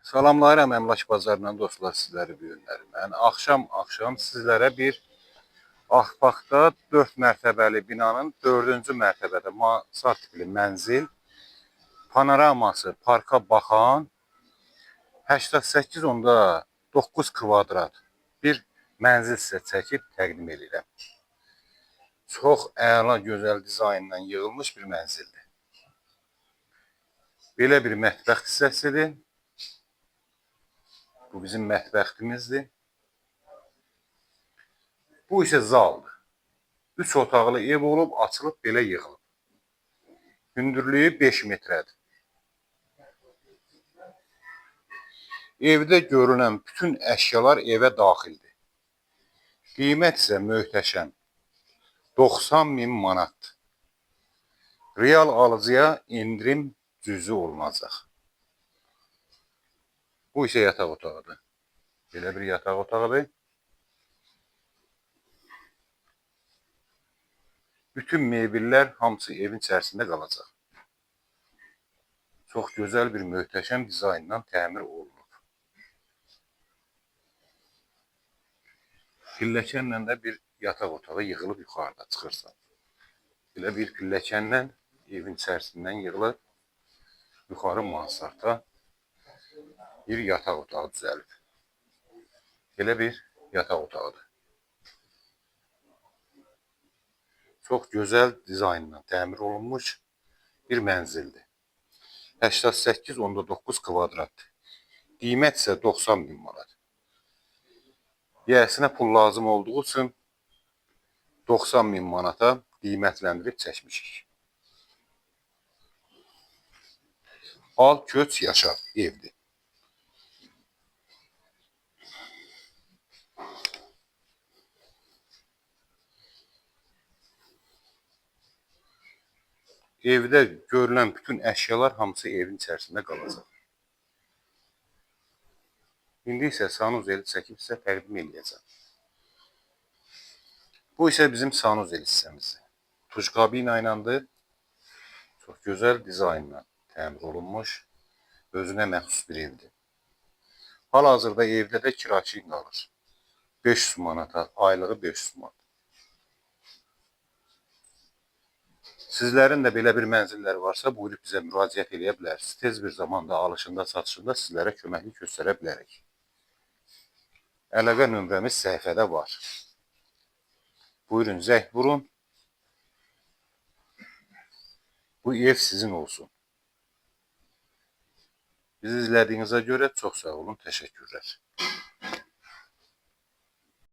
Salamlayıram Əmlak Bazarından dostlar sizləri bu günləri. Mən axşam sizlərə bir Ağpaxda 4 mərtəbəli binanın 4-cü mərtəbədə mansard tipli mənzil, panoraması parka baxan 88,9 kvadrat bir mənzil sizə çəkib təqdim edirəm. Çox əla, gözəl dizaynla yığılmış bir mənzildir. Belə bir mətbəx hissəsidir. Bu bizim mətbəximizdir. Bu isə zaldır. 3 otaqlı ev olub, açılıb belə yığılıb. Hündürlüyü 5 metrədir. Evdə görünən bütün əşyalar evə daxildir. Qiymət isə möhtəşəm. 90 min manatdır. Real alıcıya indirim cüzi olunacaq. Bu isə yataq otağıdır. Belə bir yataq otağıdır. Bütün mebellər hamısı evin içərisində qalacaq. Çox gözəl bir möhtəşəm dizaynla təmir olunub. Pilləkənlə də bir yataq otağı yığılıb yuxarıda çıxırsan. Belə bir pilləkənlə evin içərisindən yığılıb yuxarı mansarda bir yataq otağı düzəlib. Belə bir yataq otağıdır. Çox gözəl dizaynla təmir olunmuş bir mənzildir. 88,9 kvadratdır. Qiymət isə 90 min manat. Yiyəsinə pul lazım olduğu üçün 90 min manata qiymətləndirib çəkmişik. Al, köç, yaşa evdir. Evdə görülən bütün əşyalar hamısı evin içərisində qalacaq. İndi isə sanuzeli çəkib sizə təqdim eləyəcəm. Bu isə bizim sanuzel hissəmizdir. Tuş kabina iləndir. Çox gözəl dizaynla təmir olunmuş, özünə məxsus bir evdir. Hal-hazırda evdə də kiraçı qalır. 500 manata, aylığı 500 manat. Sizlərin də belə bir mənzilləri varsa, buyurub bizə müraciət eləyə bilərsiniz. Tez bir zamanda alışında, satışında sizlərə köməklik göstərə bilərik. Əlaqə nömrəmiz səhifədə var. Buyurun, zəng vurun. Bu ev sizin olsun. Bizi izlədiyinizə görə çox sağ olun, təşəkkürlər.